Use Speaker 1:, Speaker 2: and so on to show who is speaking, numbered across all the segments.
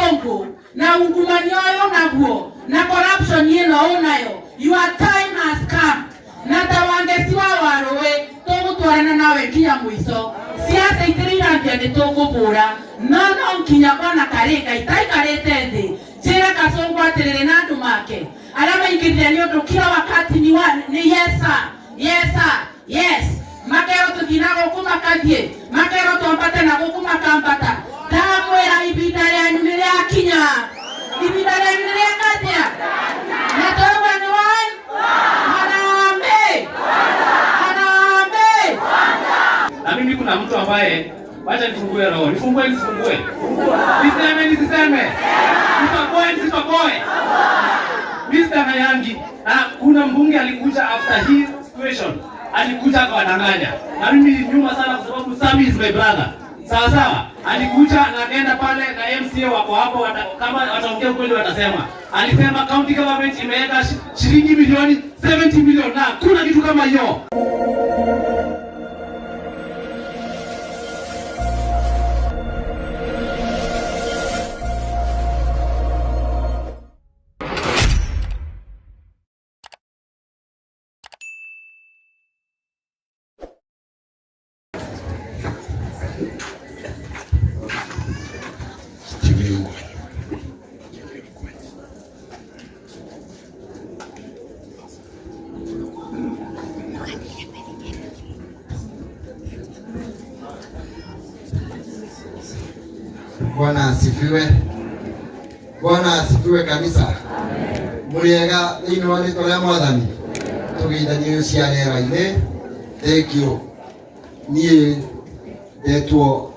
Speaker 1: Kasongo na ungumania ũyũ naguo na corruption ĩno ũnayo, your time has come. Na ta Wangeci wa Warũĩ tũgũtwarana nawe nginya mũico. Siasa itĩrĩ irambia nĩ tũkũbũra, no no nginya bwana Karinga itaikarĩte thĩ njĩre Kasongo atĩrĩrĩ na andũ make arĩa maingĩrire nĩ ũndũ kila wakati ni, wa, ni yes sir, yes sir, yes. Makerwo tũthiĩ na gũkũ makathiĩ, makerwo twambate na gũkũ makambata. Ndamwĩra ibinda rĩanyu nĩ rĩakinya, ibinda rĩanyu nĩ rĩakatia, na twaigua nĩ one. Harambee! Harambee!
Speaker 2: Na mimi kuna mtu ambaye, wacha nifungue roho, nifungue nisifungue, niseme nisiseme, nitoboe nisitoboe, Mr. Nayangi. Na kuna mbunge alikuja after hii situation, alikuja akawadanganya, na mimi nyuma sana, kwa sababu Sami is my brother. Sawa sawa, alikuja na akaenda pale na MCA wako hapo, kama wataongea kweli watasema. Alisema county government imeweka shilingi milioni 70 million, na kuna kitu kama hiyo.
Speaker 3: Bwana asifiwe. Bwana asifiwe kanisa. Muriega thiini wa ritwa ria Mwathani. Tugeithanie cia rĩera-inĩ. Thank you. Niĩ ndetwo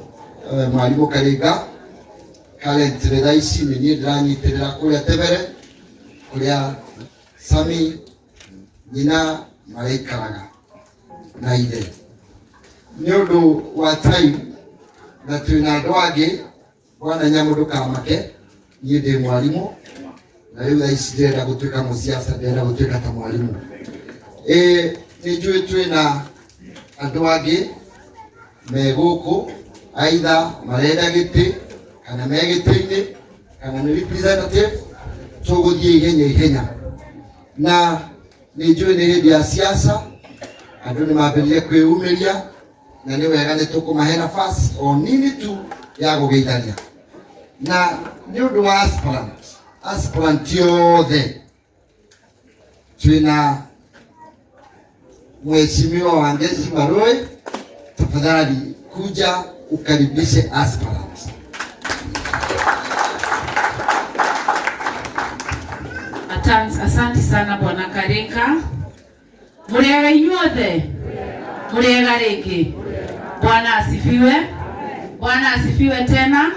Speaker 3: mwarimũ Karinga. Currently thaa ici nĩ niĩ ndĩranyitĩrĩra kũrĩa Tebere, kũrĩa Sami nyina maraikaraga na ithe. Nĩ ũndũ wa time na twĩna andũ angĩ, bwana Nyamũ ndũkamake, niĩ ndĩ mwarimũ na rĩu thaa ici ndĩrenda gũtuĩka mũciaca, ndĩrenda gũtuĩka ta mwarimũ. Nĩ njũĩ twĩna andũ angĩ me gũkũ, aitha marenda gĩtĩ kana me gĩtĩ-inĩ kana nĩ representative, tũgũthiĩ ihenya ihenya. Na nĩ njũĩ nĩ hĩndĩ ya siasa, andũ nĩ mambĩrĩrie kwĩyumĩria, na nĩ wega nĩ tũkũmahe nafasi o nini tu ya gũgeithania. Na nĩ ũndũ wa aspirant, aspirant yothe twĩna Mheshimiwa Wangeci Warui, tafadhali kuja ukaribishe aspirant.
Speaker 1: Asante sana bwana Karinga. Muriega inyuothe? Muriega rĩngĩ? Bwana asifiwe. Bwana asifiwe tena.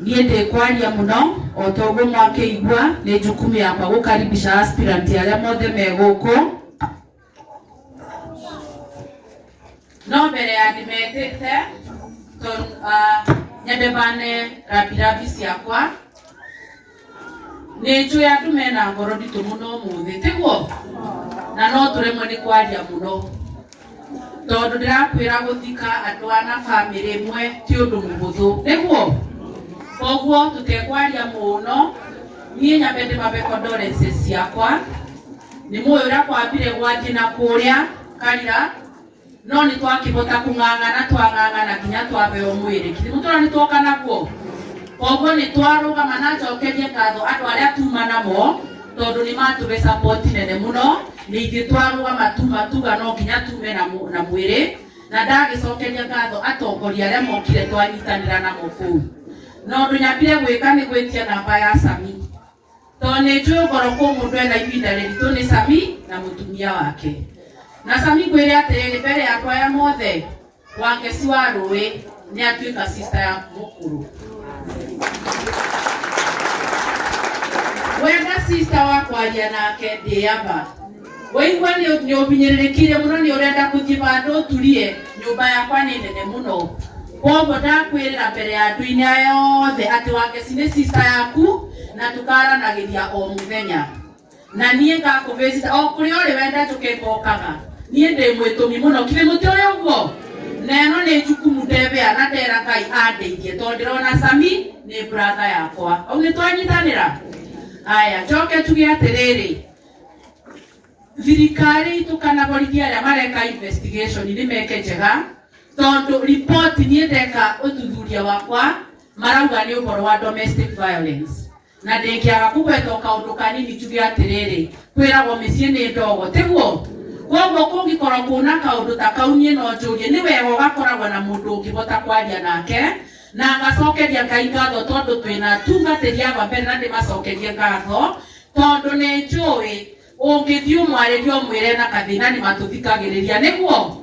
Speaker 1: Niĩ ndĩkwaria mũno o ta ũguo mwakĩigua, nĩ jukumu yakwa gũkaribisha aspirant arĩa mothe me gũkũ. No mbere ya ndĩmetĩte, nyambe bane rambirambi ciakwa. Nĩ njũĩ andũ mena ngoro nditũ mũno ũmũthĩ, tiguo? Na no tũremwe nĩ kwaria mũno, tondũ ndĩrakwĩra gũthika andũ ana bamĩrĩ ĩmwe ti ũndũ mũhũthũ, nĩguo? Koguo tũtekwaria mũno, niĩ nyambe ndĩmabe condolences ciakwa. Nĩ mũĩ ũrĩa kwambire gwathiĩ na kũrĩa Karira, no nĩ twakĩhota kũng'ang'ana, twang'ang'ana nginya twabeo mwĩrĩ. Githĩ mũtũra nĩ twoka naguo? Koguo nĩ twarũgama na njokerie ngatho andũ arĩa tuma namo, tondũ nĩ matũhe support nene mũno. Nĩ ithuĩ twarũgama tuma tuga no nginya tume na mwĩrĩ, na ndagĩcokeria ngatho atongoria arĩa mokire twanyitanĩra namo kũu. Na ũndũ nyambire gwĩka nĩ gwĩtia namba ya Sami, tondũ nĩ njũĩ ngoro kũ mũndũ ena ibinda rĩritũ nĩ Sami na mũtumia wake. Na Sami ngwĩre atĩrĩrĩ, mbere yakwa ya mothe, Wangeci wa Rũĩ nĩ atuĩka sister yaku mũkũrũ. Wenda sister wa kwaria nake ndĩaba, waigua nĩ ũhinyĩrĩrĩkire mũno, nĩ ũrenda gũthiĩ vandũ ũturie, nyũmba yakwa nĩ nene mũno. Koguo ndakwĩrĩra mbere ya andũ-inĩ aya othe atĩ Wangeci nĩ sister yaku, na tũkaranagĩria o mũthenya, na niĩ ngakũvisit o kũrĩa ũrĩ wenda njũke ngokaga. Niĩ ndĩ mwĩtũmi mũno, kithĩ mũtiũĩ ũguo? Na ĩno nĩ jukumu ndebea na ndera Ngai andeithie tondũ ndĩrona Sami nĩ brother yakwa. Au nĩ twanyitanĩra? Aya, njoke njuge atĩrĩrĩ, thirikari itũ kana borithi arĩa mareka investigation nĩ meke njega, tondũ ripoti niĩ ndeka ũthuthuria wakwa marauga nĩ ũhoro wa domestic violence. Na ndĩngĩaga kũgweta o kaũndũ kanini njuge atĩrĩrĩ, kwĩragwo mĩciĩ nĩ ndogo, tiguo? Koguo kũngĩkorwo kwĩna kaũndũ ta kau niĩ no njũrie, nĩ wega ũgakoragwo na mũndũ ũngĩhota kwaria nake, na ngacokeria Ngai ngatho tondũ twĩna atungatĩri aba mbere na ndĩmacokerie ngatho tondũ nĩ njũĩ ũngĩthiĩ ũmwarĩrie ũmwĩre na kathĩna nĩ matũthikagĩrĩria, nĩguo?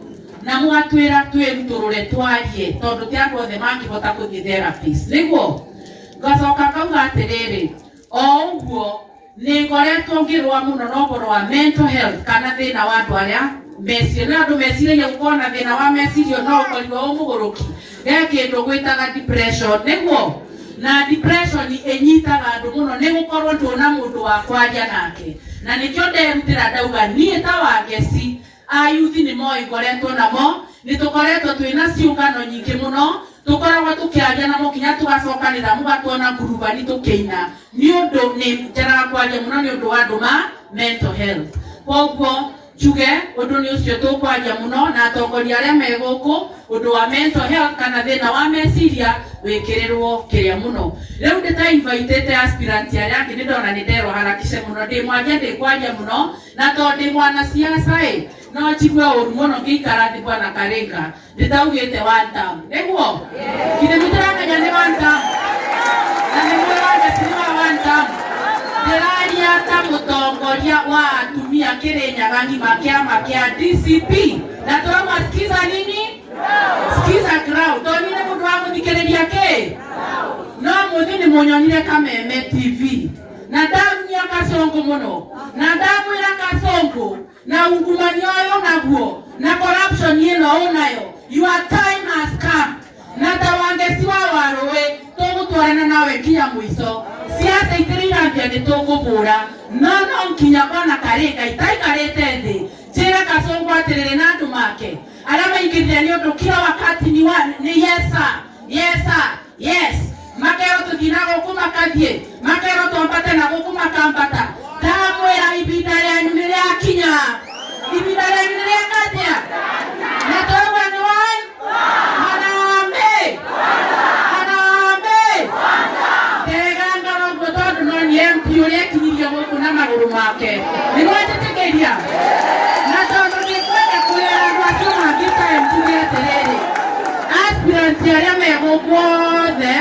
Speaker 1: Na mũgatwĩra twĩrutũrũre twarie tondũ ti andũ othe mangĩhota gũthiĩ therapist, nĩguo? Ngacoka ngauga atĩrĩrĩ, o ũguo nĩ ngoretwo ngĩrũa mũno na ũhoro wa mental health kana thĩna wa andũ arĩa meciria. Nĩ andũ meciragia gũkorwo na thĩna wa meciria no ũkorirwo wĩ mũgũrũki. He kĩndũ gwĩtaga depression, nĩguo? Na depression ĩnyitaga andũ mũno nĩ gũkorwo ndũna mũndũ wa kwaria nake. Na nĩkĩo nderutĩra ndauga niĩ ta Wangeci, ayuthi nĩ moĩ ngoretwo namo, nĩ tũkoretwo twĩna ciũngano nyingĩ mũno, tũkoragwo tũkĩaria namo nginya tũgacokanĩra mũgatuona ngurubani tũkĩina, nĩ ũndũ nĩ njaraga kwaria mũno nĩ ũndũ wa andũ ma mental health. Koguo njuge ũndũ nĩ ũcio tũkwaria mũno na atongoria arĩa me gũkũ, ũndũ wa mental health kana thĩna wa meciria wĩkĩrĩrwo kĩrĩa mũno. Rĩu ndĩta-invitĩte aspirant arĩa angĩ, nĩ ndona nĩ nderwo harakishe mũno, ndĩ mwaria ndĩkwaria mũno, na tondũ ndĩ mwanasiasa ĩ, no njigue ũru mũno ngĩikara thĩ bwana Karinga ndĩtaugĩte one term, nĩguo? Githĩ mũtiramenya nĩ one term? Na nĩ mũĩ Wangeci nĩ wa one term? Ndĩraria ta mũtongoria wa atumia Kĩrĩnyaga ng'ima kĩama kĩa DCP, na tũrauga sikiza nini? Sikiza ground. Tonire mũndũ wa gũthikĩrĩria kĩ? No mũthĩ nĩ mũnyonire Kameme TV na ndarunia Kasongo mũno, na ndamwĩra Kasongo na ungumania ũyũ naguo na corruption ĩno ũnayo, your time has come. Na ta Wangeci wa Warũĩ tũgũtwarana nawe nginya mũico. Siasa itirĩ irambia nĩ tũkũbũra, no no nginya bwana Karinga itaikarĩte thĩ njĩre Kasongo atĩrĩrĩ na andũ make arĩa maingĩrire nĩ ũndũ kila wakati ni wa ni yes sir, yes sir, yes, makerwo tũthiĩ na gũkũ makathiĩ, makerwo twambate na gũkũ makambata. Ndamwĩra ibinda rĩanyu nĩ rĩakinya, ibinda rĩanyu nĩ rĩakatia, na tũrauga nĩ one. Harambee, harambee. Ndegangara ũguo tondũ no nĩ MP ũrĩa ekinyirie gũkũ na magũrũ make, nĩ mwanjĩtĩkĩria? Na tondũ ndĩkwenda kwĩra andũ acio mangĩ time, njuge atĩrĩrĩ, aspirant arĩa me gũkũ othe,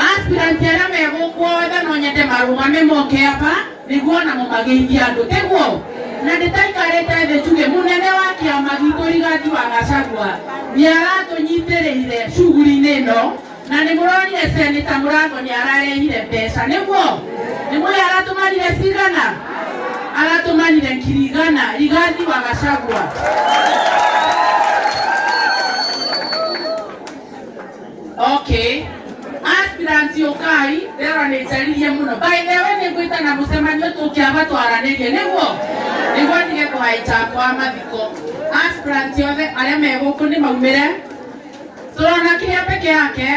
Speaker 1: aspirant arĩa me gũkũ othe no nyende marũgame moke aba nĩguo namo mageithie andũ, tiguo? Na ndĩtaikarĩte thĩ njuge mũnene wa kĩama gitũ Rigathi wa Gachagua nĩ aratũnyitĩrĩire shughuli-inĩ ĩno, na nĩ mũronire Senator Mũrango nĩ ararehire mbeca, nĩguo? Nĩ mũĩ aratũmanire cigana? Aratũmanire 100,000 Rigathi wa Gachagua. Okay, aspirant ũkai, ndĩrona nĩ njaririe mũno. By the way, nĩ ngwĩtana mũcemanio tũkĩamba twaranĩrie, nĩguo nĩguo ndige kũhaica kwa mathiko. Aspirant othe arĩa me gũkũ nĩ maumĩre, tũrona kĩrĩa peke yake.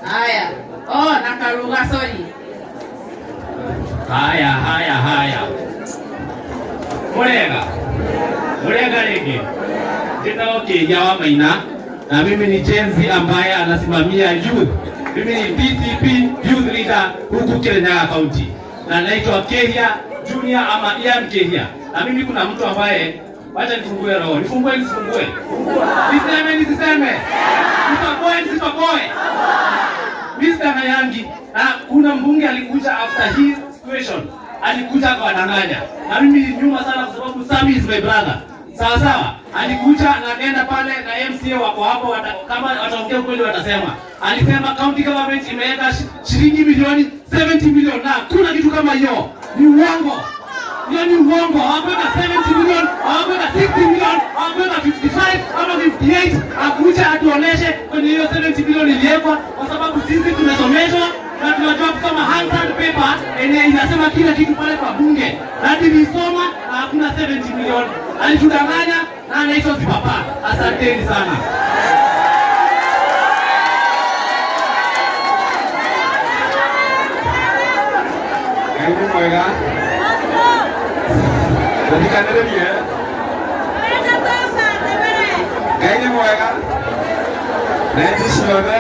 Speaker 1: Haya, oh, na Karuga, sorry.
Speaker 2: Haya, haya, haya. Murega. Murega rĩngĩ. Njĩtagwo Kĩhia wa Maina na mimi ni Gen Z ambaye anasimamia youth. Mimi ni DCP youth leader huku Kirinyaga County na naitwa Kehia Junior ama Ian Kehia. Na mimi kuna mtu ambaye, wacha nifungue roho. Nifungue nisifungue? Niseme nisiseme? Nitoboe nisitoboe? Mimi sidanganyangi. Na kuna mbunge alikuja after his situation, alikuja akawadanganya, na mimi ni nyuma sana kwa sababu Sami is my brother. Sawa sawa, alikuja na akaenda pale na MCA wako hapo, kama wataongea kweli watasema. Alisema county government imeweka shilingi milioni 70 million, na kuna kitu kama hiyo. Ni uongo. Hiyo ni uongo. Hawakuweka 70 million, hawakuweka 60 million, hawakuweka 55 ama 58. Akuja atuoneshe kwenye hiyo 70 million iliwekwa, kwa sababu sisi tumesomeshwa na tunajua kusoma Hansard paper yenye inasema kila kitu pale kwa bunge, na nilisoma na na hakuna 70 million. Alitudanganya na anaitwa Zipapa. Asanteni sana.
Speaker 4: Ngai nĩ mwega tũthikanĩrĩrie. Ngai nĩ mwega na hĩndĩ ciothe,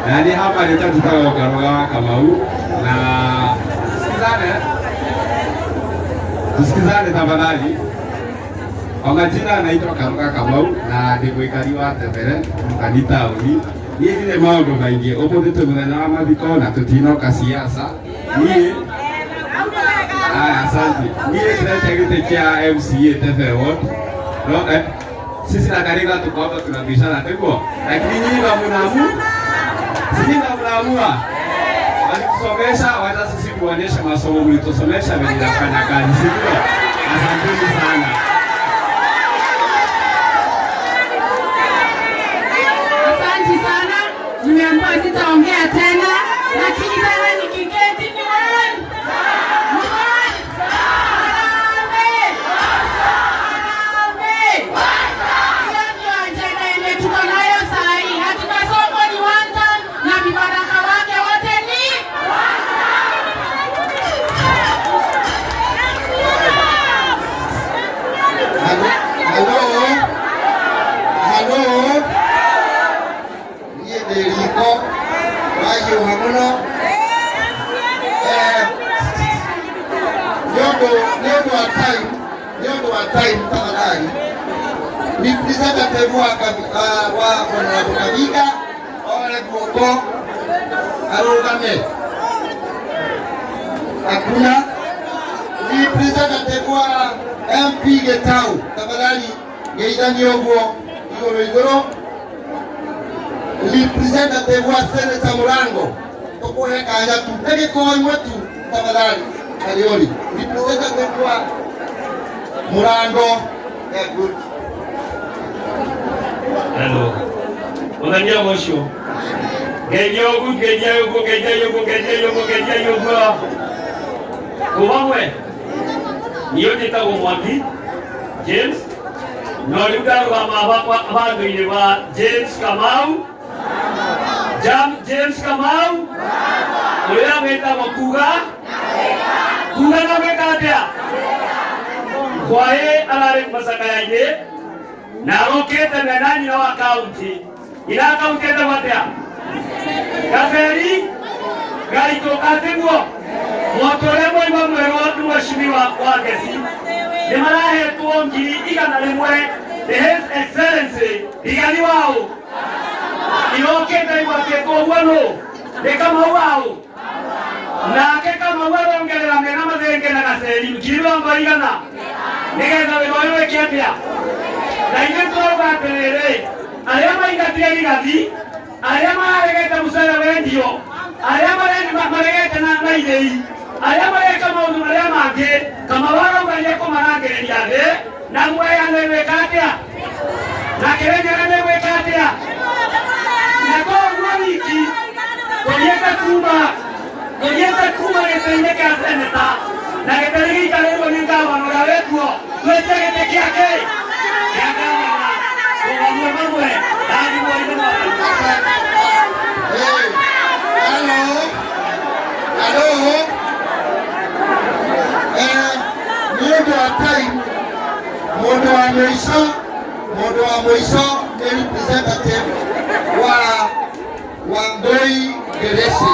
Speaker 4: na niĩ hama rĩtwa njĩtagwo Karuga wa Kamau, na tusikizane, tusikizane tafadhali. Kwa majina anaitwa Karuga Kamau na ndĩ mũikari wa Tebere Mukani taũni. Niĩ ndirĩ maũndũ maingĩ, ũmũthĩ twĩ mũthenya wa mathiko na tũtinoka siasa. Niĩ Aya, asante. Niĩ ndĩretia gĩtĩ kĩa MCA Tebere Ward. No, sisi na Karinga tuko hapa tunabishana tiguo, lakini nyinyi ndo mnaamua, si nyinyi ndo mnaamua. Walitusomesha, wacha sisi tuonyeshe masomo mlitusomesha venye inafanya kazi, si ndio? Asanteni sana.
Speaker 1: Asante sana. Nimeambiwa sitaongea tena, lakini tena nikiketi ni one. One. Harambee. Harambee. Hiyo ndio ajenda yenye tuko nayo saa hii. Hatuna Sonko ni one term na vibaraka wake wote ni.
Speaker 3: Hello, hello, niĩ ndĩ riko wahiũha mũno. Nĩ ũndũ wa time, tafadhali representative wa Honorable Kavinga ore guoko arũgame. Hakuna representative wa MP Gitau, tafadhali geithanie ũguo igũrũ igũrũ. Representative wa Senator Murango, tukuhe kanya tu ndagĩka o ĩmwe tu tafadhali. Kariori representative wa Murango, yeah, good.
Speaker 5: Hello. Mũthenya ũcio. Ngeithia ũguo, ngeithia ũguo, ngeithia ũguo, ngeithia ũguo, ngeithia ũguo. Kũbamwe. Niĩ njĩtagwo Mwangi James. No rĩu ndarũgama handũ-inĩ ba James Kamau. James Kamau. Ũrĩa wĩtagwo kuga. Kuga na gwĩka atĩa? Hwaĩ ararĩ macakaya-inĩ na arokĩte mena nyina wa kaunti. Ina kaunti ĩtagwo atĩa? Gaberi Gaitũ atiguo mwaka ũrĩa mwaigua mwerwo nĩ mheshimiwa wa Ngeci nĩ marahetwo 100,000 nĩ His Excellency Rigathi wao irokĩte igwatĩtwo ũguo nũ nĩ Kamau wao nake Kamau arongerera mena mathenge na gaceri 100,000 nĩgetha wĩra ũyũ wĩke atĩa. Na ithuĩ tũrauga atĩrĩrĩ, arĩa maingatire Rigathi, arĩa mararegete mũcere wendio, arĩa maregete na ithĩi, arĩa mareka maũndũ marĩa mangĩ, Kamau arauga nĩekũmarangĩrĩria thĩ na Mwea nĩ gwĩka atĩa na Kĩrĩnyaga nĩ gwĩka atĩa. Na koguo wiki tũthiĩte kuma gĩtĩ-inĩ kĩa seneta na gĩtĩ gĩikarĩirwo nĩ ngavana ũrĩa wĩkuo, twĩtie gĩtĩ gĩake kĩa ngavana. Tũgamwe mamwe rathimwo ithe Mwathani.
Speaker 3: Hey, hello, hello. Nĩ ũndũ wa time, mũndũ wa mũico nĩ representative wa Wangui Geresi.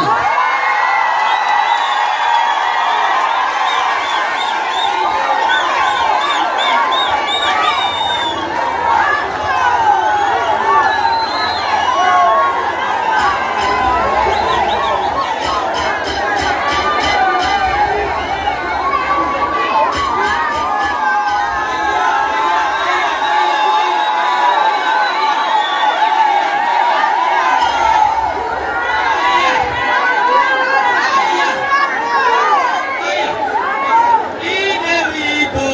Speaker 2: Ine wito.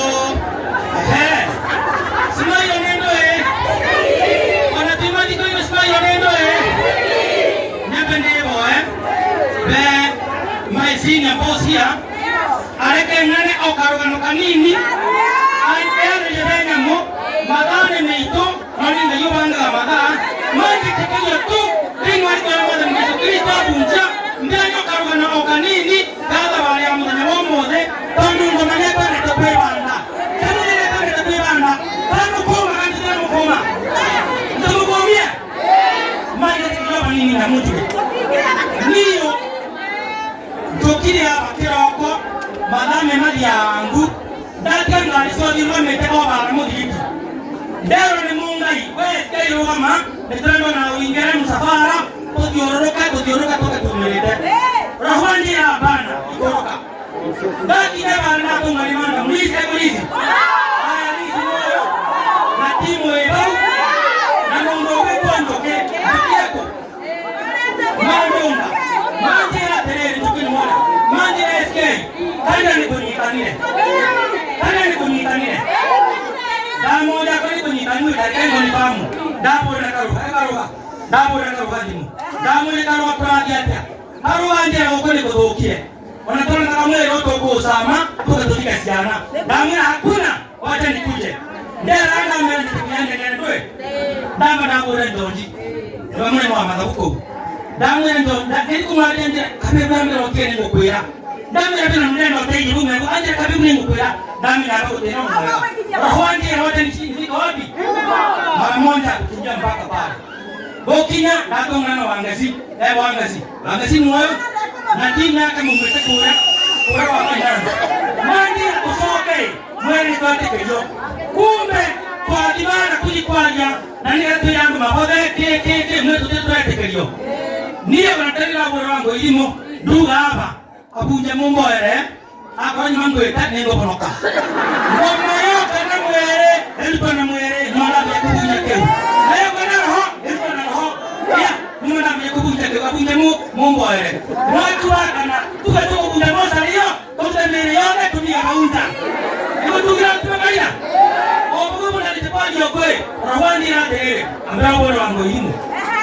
Speaker 2: Ehe. Simayo nendo e. Ona timathiko ino simayo nendo e. Nyambe ndĩboe. Be my senior boss here. Areke ng'ane o o karũgano kanini aĩarĩrie be nyamũ mathaa nĩ mĩitũ no nĩ Ngai ũbangaga mathaa manjĩtĩkĩria tu thĩinĩ wa rĩtwa rĩa Mwathani Jesũ Kristo abunjia ndĩarie o karũgano o kanini ga thabarĩ ya mũthenya wa ũmũthĩ tondũ ngoma nĩkwendete kwĩbanda kanitha nĩkwendete kwĩbanda tanũkũma kanitha mũkũma ndũmũkũmie manjĩtĩkĩria o kanini na mũnjuge niyo njũkire aba kĩroko mathaa me mathiangu ndatia ngari ciothe irũgamĩte o bara mũthiriti nderwo nĩ mũngai we sikairũgama nĩtũrendwo na ũingĩre mũcabara tũthiũrũrũke tũthiũrũrũke tũke tumĩrĩte roho njĩra bana ikũrũka ndakinya bara ndatũng'ani manda mũlizi e mũlizi aya lizi moyo na timu ĩ bau na mũndũ ũgwĩtwo Njũkĩ Njũkĩ ekũ mandũnga manjĩra atĩrĩrĩ Njũkĩ nĩ mwona manjĩra SK kana nĩ tũnyitanire kana nĩ tũnyitanire ndamoja ko nĩ tũnyitanire ndagĩka ĩmwe nĩ famu ndabũrĩra karuga karuga ndabũrĩra karuga thimũ ndamwĩra karuga tũrathiĩ atĩa karuga njĩra gũkũ nĩ gũthũkie ona tũrona kamwĩrĩ tũkũcama tũke tũthike ciana ndamwĩra hakuna wacha nikuje ndera ndamwĩra nĩtũkianene ndũĩ ndamba ndabũrĩra njonji nĩwe mũrĩmi wa mathabu kũu ndamwĩra njonji ndĩkũmwaria njĩra kabibu ambĩra ũkĩe nĩngũkwĩra ndamwĩra bĩna mũnene ũteithie bau mego anjĩra kabibu nĩngũkwĩra ndamwĩra aba gũtĩra mwega roho wanjĩra wote nifika wapi mara moja kukimbia mpaka pale gokinya ndatongana na wangasi wangasi wangasi mwoyo na timu yake mumete kura kura wa finance mandi usoke mwene twatĩkĩrio kumbe twathimana kuji kwaria na nĩ twĩ andũ mabothe kĩ kĩ kĩ mwe tũtirĩ twetĩkĩrio niĩ ona ndarĩra bũrũri wa ngũirimũ nduga aba abunje mumboere akorwo nyuma ngwĩta nĩngũhonoka ngoma yoka na mwĩrĩ ĩrutwo na mwĩrĩ nĩmarambia kũbunja kĩu na yoka na roho ĩrutwo na roho ya nĩmarambia kũbunja kĩu abunje mumboere mwaki wakana tuge tũkũbunja mocario tũrute mĩĩrĩ yothe tumia maunja nĩguo tugira tumekaira obugu mũnanĩtĩkwanjio kwĩ roho anjĩra atĩrĩrĩ ambĩra ũbũrũ wa ngũirimũ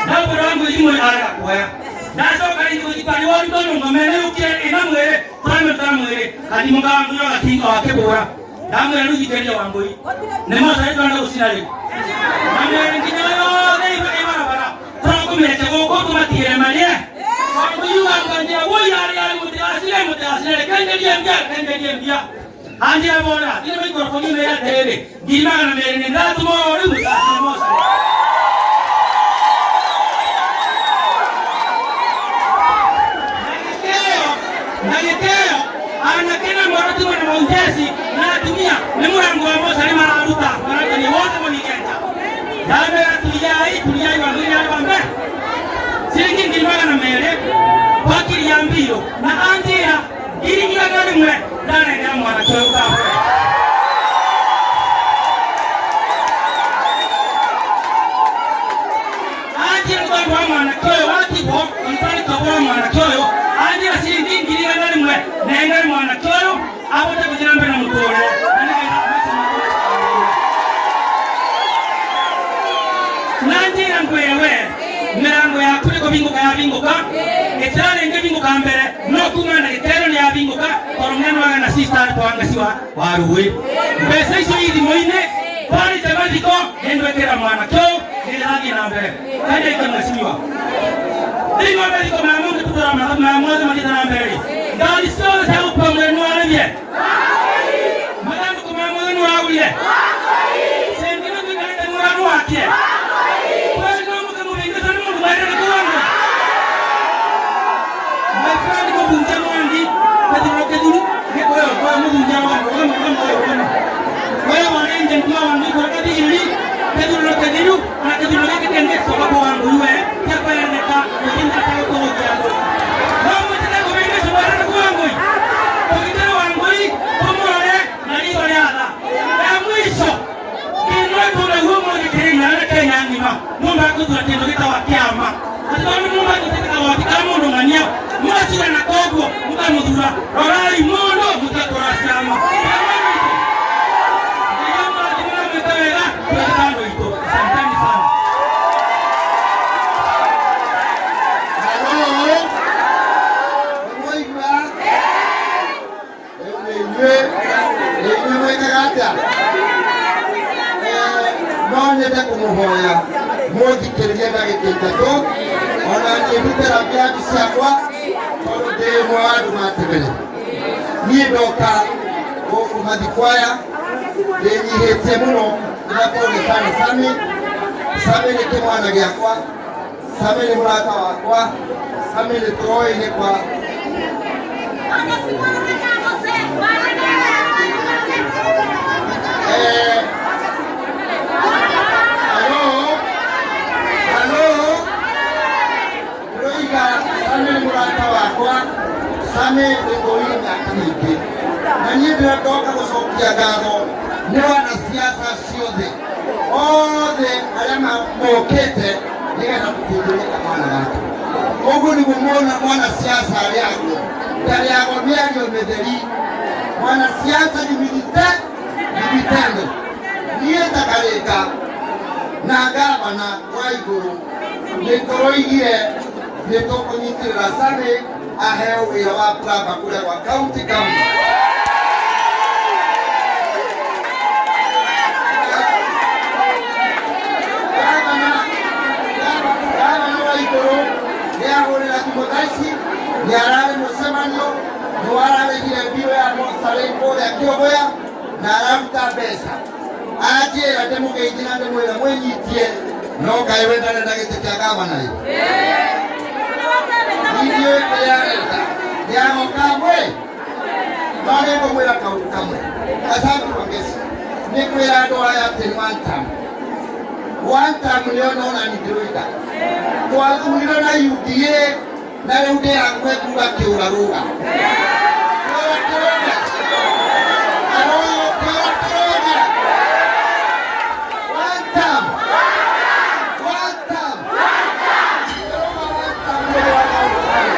Speaker 2: na ũbũrũ wa ngũirimũ arega kuoya ndacoka rĩngĩ gũthikwa nĩ wori tondũ ngoma ĩno yũkire ĩna mwĩrĩ tũramĩruta mwĩrĩ kathimũ ka Wangũi gatinga wakĩbũra ndamwĩra rĩu thikĩrĩria Wangũi nĩ mocarĩ tũrenda gũcina rĩu na mĩrĩ nginya yothe ĩ barabara tũrakũmĩreke gũkũ tũmatigĩre marĩe Wangũi yuga nganjĩra woi arĩ arĩ mũtigacine mũtigacine reke njerie mbia reke njerie mbia anjĩra bona thĩinĩ maikoroboni mĩrĩ atĩrĩrĩ 200,000 nĩ ndatũma o rĩu mũtigacine mocarĩ na gĩtĩo anake na mwaratigo na maujesi na atumia nĩ mũrango wa mocarĩ mararuta maratania wothe mũnigenda ndamera tuliai tuliai wangũi arĩ wa mbere ciringi 200,000 twakiria mbio na anjĩra 100,000 ndanengera mwanake ũyũ ũkahũra anjĩra mũgambo wa mwanake ũyũ watigwo onitwarĩtwo wa mwanake ũyũ anjĩra ciringi 100,000 nengere mwanake ũyũ abote gũthiĩ na mbere na mũtũrĩre na nĩgetha maica na njĩra ngwĩre we mĩrango yaku nĩ kũbingũka yabingũka ĩtirarĩ ĩngĩbingũka mbere no kuma ndagĩka ĩno nĩ yabingũka tondũ mũnene waga na sister twangeci wa rũĩ mbeca icio ithimũ-inĩ twarĩte mathiko nĩndwĩkĩra mwanake ũyũ nĩndĩrathiĩ na mbere kandĩke mheshimiwa thĩinĩ wa mathiko ma mũndũ tũtũra ma mothe mathiĩte na mbere rĩ ngari ciothe cia gũkua mwĩrĩ nĩwarĩrie mathandũkũ ma mothe nĩũragũrire cengine tuikarĩte mũranu wake kweli no mũke mũbingĩcwo nĩ mũndũ mwerere kũwangu my friend mũbunja mwangi kethuru kethuru wewe kwa mũbunja wangu wewe wewe wewe wanenje mtua wangu kwa kathiri kethuru kethiru na kethuru gĩkĩ kĩngĩ coka kwa wangu we kĩakweneka gũthinda ta gũkũgũkia andũ no mwĩtĩke kũbingĩcwo mwerere kũwangu tũgitĩre Wangũi tũmũrore na ritho rĩa tha ya mwisho kĩndũ tũnaguo mũthĩ Kenya na Kenya ng'ima mũndũ akũthura kĩndũ gĩtagwo kĩama atĩ tondũ mũndũ anyitĩte kagoti ka mũndũ ng'ania mũgacirana koguo mũkamũthura rorai mũndũ mũtekũrora ciama mwĩke wega twĩke andũ aitũ asanteni sana.
Speaker 3: Halo. Nĩmwaigua? Rĩu nĩ inyuĩ. Mũthikĩrĩrie ndagĩka ithatũ ona niĩ ndute rambirambi ciakwa tondũ ndĩ ũmwe wa andũ matebere. Niĩ ndoka gũkũ mathiko aya ndĩnyihĩtie mũno ndĩmapone sana. Sami, Sami nĩ kĩmwana gĩakwa, Sami nĩ mũrata wakwa, Sami nĩ tũroĩ-inĩ kwa Eh, halo, halo, ndĩroiga Sami nĩ mũrata wakwa, Sami nĩ ngũire mĩaka mĩingĩ, na niĩ ndĩra ndoka gũcokia ngatho nĩ wanasiasa ciothe othe arĩa mokĩte nĩgetha tũteithĩrĩrie kamwana gaka. Ũguo nĩguo mwanasiasa arĩagwo, ndarĩagwo mĩario mĩtheri. Mwanasiasa ni milite ni vitendo. Niĩ ta Karĩnga na gavana wa igũrũ nĩ tũroigire nĩ tũkũnyitĩrĩra Sami aheo wĩra wa plumber kũrĩa gwa county government. Gavana gavana wa igũrũ nĩ ahũrĩra thimũ thaa ici, nĩ ararĩ mũcemanio, nĩ wararĩhire mbio ya mocarĩ kũrĩa Kĩogoya na araruta mbeca. Anjĩra ndĩmũgeithie na ndĩmwĩre mwĩnyitie, no kaĩ we ndarenda gĩtĩ kĩa gavana ĩ? Ithuĩ kĩrĩa arenda nĩ agoka mwĩ no nĩ ngũmwĩra kaũndũ kamwe. Asante Wangeci, nĩ kwĩra andũ aya atĩ nĩ one term. One term nĩyo nona nĩ ndĩroiga twathurirwo na UDA na rĩu ndĩ hakuhĩ kuga kĩũra rũga. Kĩũra kĩrũga. Hello, kĩũra kĩrũga. One term. One term. Kĩrũga one term nĩ wa kaũndũ kamwe.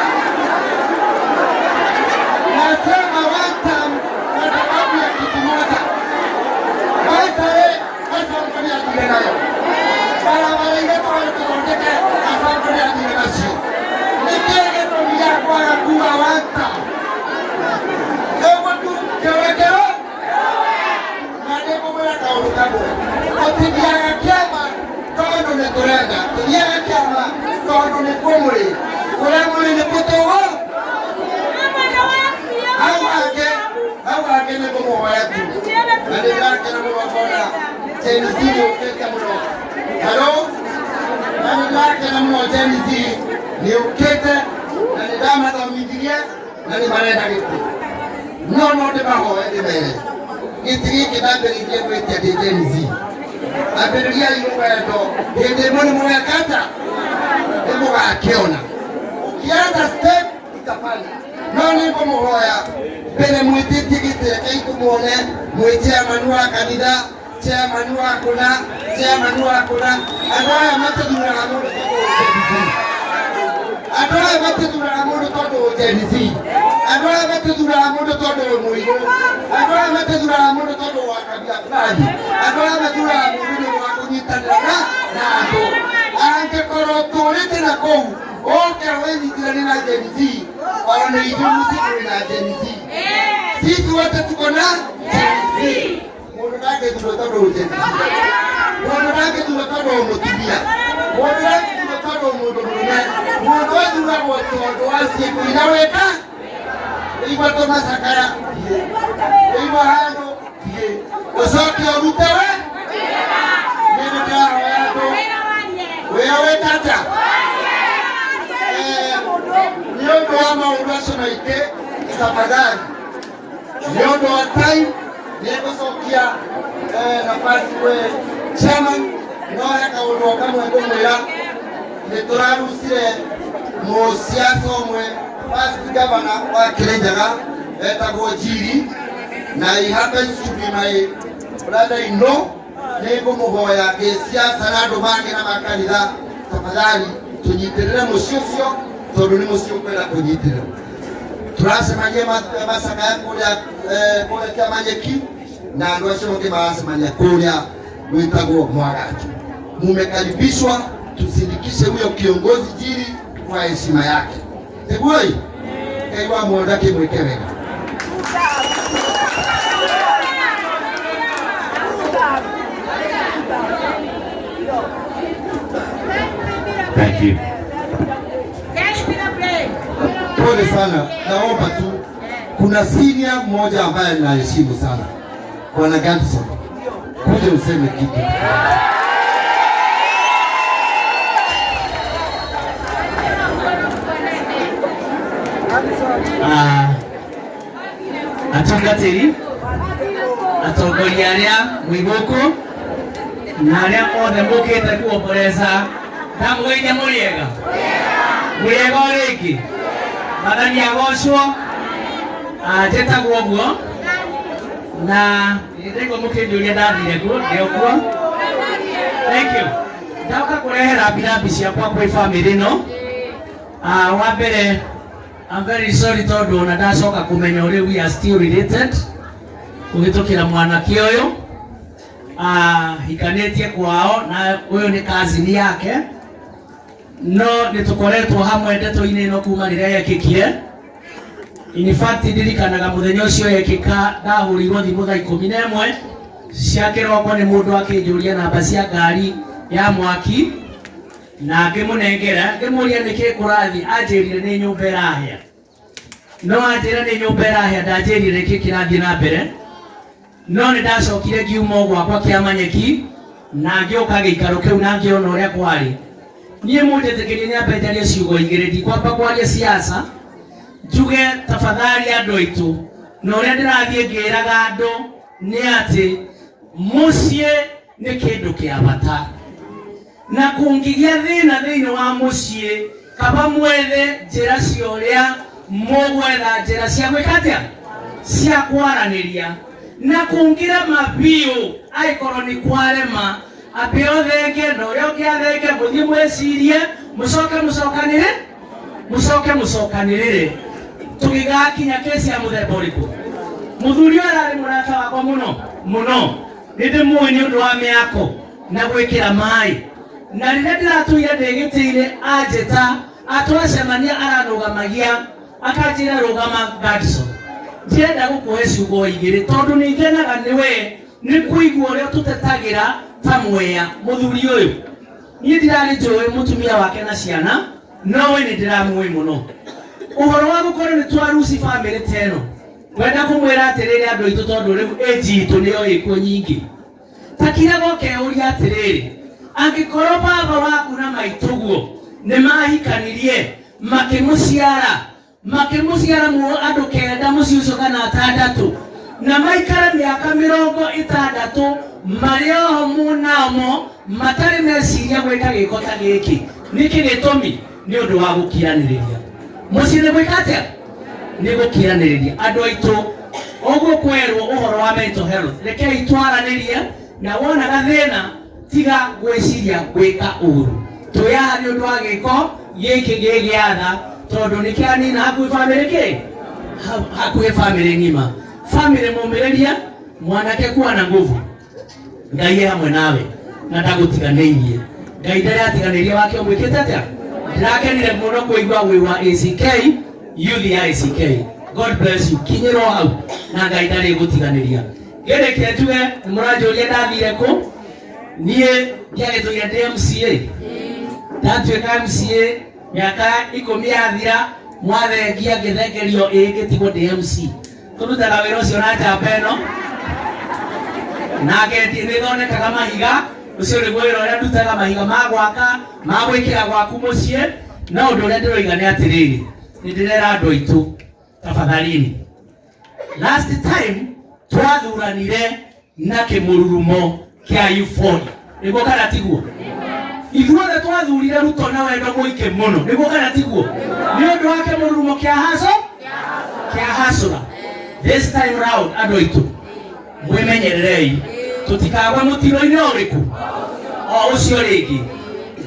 Speaker 3: Nasema one term kwa sababu ya kitu moja. Maitare Kasongo nĩ athire nayo. Barabara iria tũrarĩ tũthondeke Kasongo nĩ athire nacio. Nĩkĩĩ gĩtũmi gĩa kwaga kuga one term? Ũguo tu kĩorekero na nĩngũmwĩra kaũndũ kamwe. Tũtithiaga kĩama tondũ nĩ tũrenda. Tũthiaga kĩama tondũ nĩkuo mũrĩ. Kũrĩa mũrĩ nĩkuo tũgũ. Hau hangĩ, hau hangĩ nĩ ngũmũhoya tu. Na nĩ ndĩrakena mũno ngona Gen Z nĩ ũkĩte mũno. Hello? Na nĩ ndĩrakena mũno Gen Z nĩ ũkĩte na nĩ ndamathomithirie na nĩ marenda gĩtĩ. No no ndĩmahoe ndĩmere gĩtĩ gĩkĩ ndambĩrĩirie gwĩtia ndĩ Gen Z. Ambĩrĩriai rũgendo hĩndĩ ĩmwe nĩ mũgeka atĩa? Nĩ mũgakĩona. Ukianza step utafanya. No nĩ ngũmũhoya mbere mwĩtĩtie gĩtĩ rekei tũmuone mwĩ chairman wa kanitha, chairman wa kũna, chairman wa kũna. Andũ aya matithuraga mũndũ tondũ wĩ Gen Z. Andũ aya matithuraga mũndũ tondũ wĩ Gen Z. Andũ aya matithuraga mũndũ tondũ wĩ mũirũ. Andũ aya matithuraga mũndũ tondũ wa kabila fulani. Andũ aya mathuraga mũndũ nĩ ũndũ wa kũnyitanĩra na andũ. Angĩkorwo tũrĩte na kũu ũke wĩnyitithanie na Gen Z, ona nĩ ithuĩ mũciĩ tũrĩ na Gen Z. Sisi wote tuko na Gen Z. Mũndũ ndangĩthurwo tondũ wĩ Gen Z. Mũndũ ndangĩthurwo tondũ wĩ mũtumia. Mũndũ ndangĩthurwo tondũ wĩ mũndũ mũrũme. Mũndũ athuragwo tondũ wa ciĩko iria wĩka. Igua tũmacakaya thiĩ, igua handũ thiĩ, ũcoke ũrute we. Niĩ nĩ ndĩrahoya andũ wĩra wĩka atĩa? Nĩ ũndũ wa maũndũ acio maingĩ, tafadhali, nĩ ũndũ wa time nĩ ngũcokia nafasi kwĩ chairman, no he kaũndũ o kamwe ngũmwĩra. Nĩ tũrarucire mũciaca ũmwe first governor wa Kirinyaga etagwo Njiri, na he happens to be my brother in law. Nĩ ngũmũhoya ngĩciaca na andũ mangĩ na makanitha, tafadhali tũnyitĩrĩre mũciĩ ũcio tondũ nĩ mũciĩ ũkwenda kũnyitĩrĩrwo. Tũracemania macakaya kũrĩa kũrĩa Kĩamanyeki na andũ acio angĩ maracemania kũrĩa gwĩtagwo Mwagaju. Mumekaribishwa tusindikishe huyo kiongozi Njiri kwa heshima yake. Tiguoi Ngai wa mwenda kimwike wega.
Speaker 4: Thank you.
Speaker 3: Pole sana, naomba tu, kuna senior mmoja ambaye naheshimu sana, Bwana Ganson, kuja useme kitu.
Speaker 6: Atungatĩri atongoria arĩa mwĩ gũkũ na arĩa othe mũkĩte kuomboreza ndamũgeithia mũrĩega mũrĩega o rĩngĩ Mwathani agocwo. Njĩtagwo ũguo na ndaigua mũkĩnjũria ndathire kuo ndĩ o kuo. Thank you. Ndoka kũrehera rambirambi ciakwa kwĩ bamĩrĩ ĩno. Wa mbere, I'm very sorry tondũ ona ndacoka kũmenya ũrĩa we are still related kũhĩtũkĩra mwanake ũyũ hikanĩtie kwao na ũyũ nĩ cousin yake no nĩ tũkoretwo hamwe ndeto-inĩ ĩno kuma rĩrĩa yekĩkire. In fact ndirikanaga mũthenya ũcio yekĩka ndahũrirwo thimũ thaa 11 cia kĩroko nĩ mũndũ akĩnjũria namba cia ngari ya mwaki na ngĩmũnengera ngĩmũria nĩkĩ kũrathiĩ anjĩrire nĩ nyũmba ĩrahĩa no anjĩra nĩ nyũmba ĩrahĩa ndanjĩrire nĩkĩ kĩrathiĩ na mbere no nĩ ndacokire ngiuma o gwakwa kĩamanyeki na ngĩũka gĩikaro kĩu na ngĩona ũrĩa kwarĩ. Niĩ mũnjĩtĩkĩrie nyambe njarie ciugo igĩrĩ ndikwamba kwaria siasa njuge tafadhali andũ aitũ na ũrĩa ndĩrathiĩ ngĩraga andũ nĩ atĩ mũciĩ nĩ kĩndũ kĩa bata na kũngĩgĩa thĩna thĩinĩ wa mũciĩ kaba mwethe njĩra cia ũrĩa mũgwetha njĩra cia gwĩka atĩa cia kwaranĩria na kũngĩrema biũ angĩkorwo nĩ kwarema ambe ũthenge na ũrĩa ũngĩ athenge mũthiĩ mwĩcirie mũcoke mũcokanĩre mũcoke mũcokanĩrĩre tũgĩgakinya kesi ya mũthemba ũrĩkũ. Mũthuri ũyũ ararĩ mũrata wakwa mũno mũno nĩ ndĩmũĩ nĩ ũndũ wa mĩako na gwĩkĩra maĩ na rĩrĩa ndĩratũire ndĩ gĩtĩ-inĩ anjĩta atwacemania aranũgamagia akanjĩra rũgama Gadson ndĩrenda gũkũhe ciugo igĩrĩ tondũ nĩ ngenaga nĩwe nĩ kũigua ũrĩa tũtetagĩra ta mwea mũthuri ũyũ. Niĩ ndirarĩ njũĩ mũtumia wake na ciana no we nĩ ndĩramũĩ mũno. Ũhoro wa gũkorwo nĩ twaruci bamĩrĩ ta ĩno ngwenda kũmwĩra atĩrĩrĩ andũ aitũ tondũ rĩu age itũ nĩyo ĩkuo nyingĩ ta kiraga ũkeyũria atĩrĩrĩ angĩkorwo baba waku na maitũguo nĩ mahikanirie makĩmũciara makĩmũciara andũ kenda mũciĩ ũcio kana atandatũ na maikara mĩaka 60 marĩ oho mũnamo matarĩ meciria gwĩka gĩko ta gĩkĩ nĩkĩ gĩtũmi nĩ ũndũ wa gũkiranĩrĩria mũciĩ nĩ gwĩka atĩa nĩ gũkiranĩrĩria andũ aitũ ũguo kwerwo ũhoro wa mental health rekei twaranĩrie na wona gathĩna tiga gwĩciria gwĩka ũru twĩyaha nĩ ũndũ wa gĩko gĩkĩ gĩgĩatha tondũ nĩ kĩanina hakuhĩ bamĩrĩ kĩ hakuhĩ bamĩrĩ ng'ima bamĩrĩ mũmĩrĩria mwanake kuwa na nguvu Ngai e hamwe nawe na ndagũtiganĩirie Ngai ndarĩ atiganĩirie wake ũmwĩkĩte atĩa ndĩrakenire mũno kũigua wĩ wa ACK youth ya ACK God bless you kinyĩrwo hau na Ngai ndarĩ gũtiganĩria ngĩrĩkia njuge nĩ mũranjũria ndathire kũ niĩ ndiagĩtũire ndĩ MCA ndatuĩka MCA mĩaka 10 yathira mwathengia ngĩthengerio ĩ ngĩtigwo ndĩ MC tũrutaga wĩra ũcio na njamba ĩno na ngendi nĩ thondekaga mahiga ũcio nĩguo wĩra ũrĩa ndutaga mahiga ma gwaka ma gwĩkĩra gwaku mũciĩ no ũndũ ũrĩa ndĩroiga nĩ atĩrĩrĩ nĩ ndĩrera andũ aitũ tafadhalini last time twathuranire na kĩmũrurumo kĩa euphoria nĩguo kana tiguo ithuothe twathurire Ruto na wendo mũingĩ mũno nĩguo kana tiguo nĩ ũndũ wa kĩmũrurumo kĩa haso kĩa hasũra this time round andũ aitũ mwĩmenyererei tũtikagwe mũtino-inĩ ũrĩkũ o ũcio rĩngĩ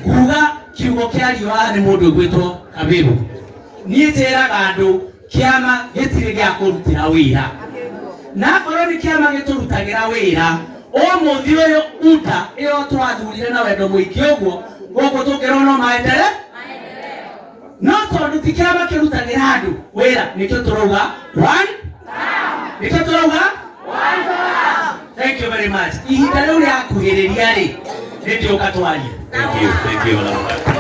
Speaker 6: nguga kiugo kĩario haha nĩ mũndũ ũgwĩtwo Kabiru niĩ njĩraga andũ kĩama gĩtirĩ gĩa kũrutĩra wĩra na akorwo nĩ kĩama gĩtũrutagĩra wĩra ũmũthĩ ũyũ UDA ĩyo twathurire na wendo mũingĩ ũguo gũkũ tũngĩrwo no maendere no tondũ ti kĩama kĩrutagĩra andũ wĩra nĩkĩo tũrauga one nĩkĩo tũrauga. Thank you very much. Ihinda rĩu rĩakuhĩrĩria rĩ nĩ ndĩũka twarie.
Speaker 4: Thank you, thank you.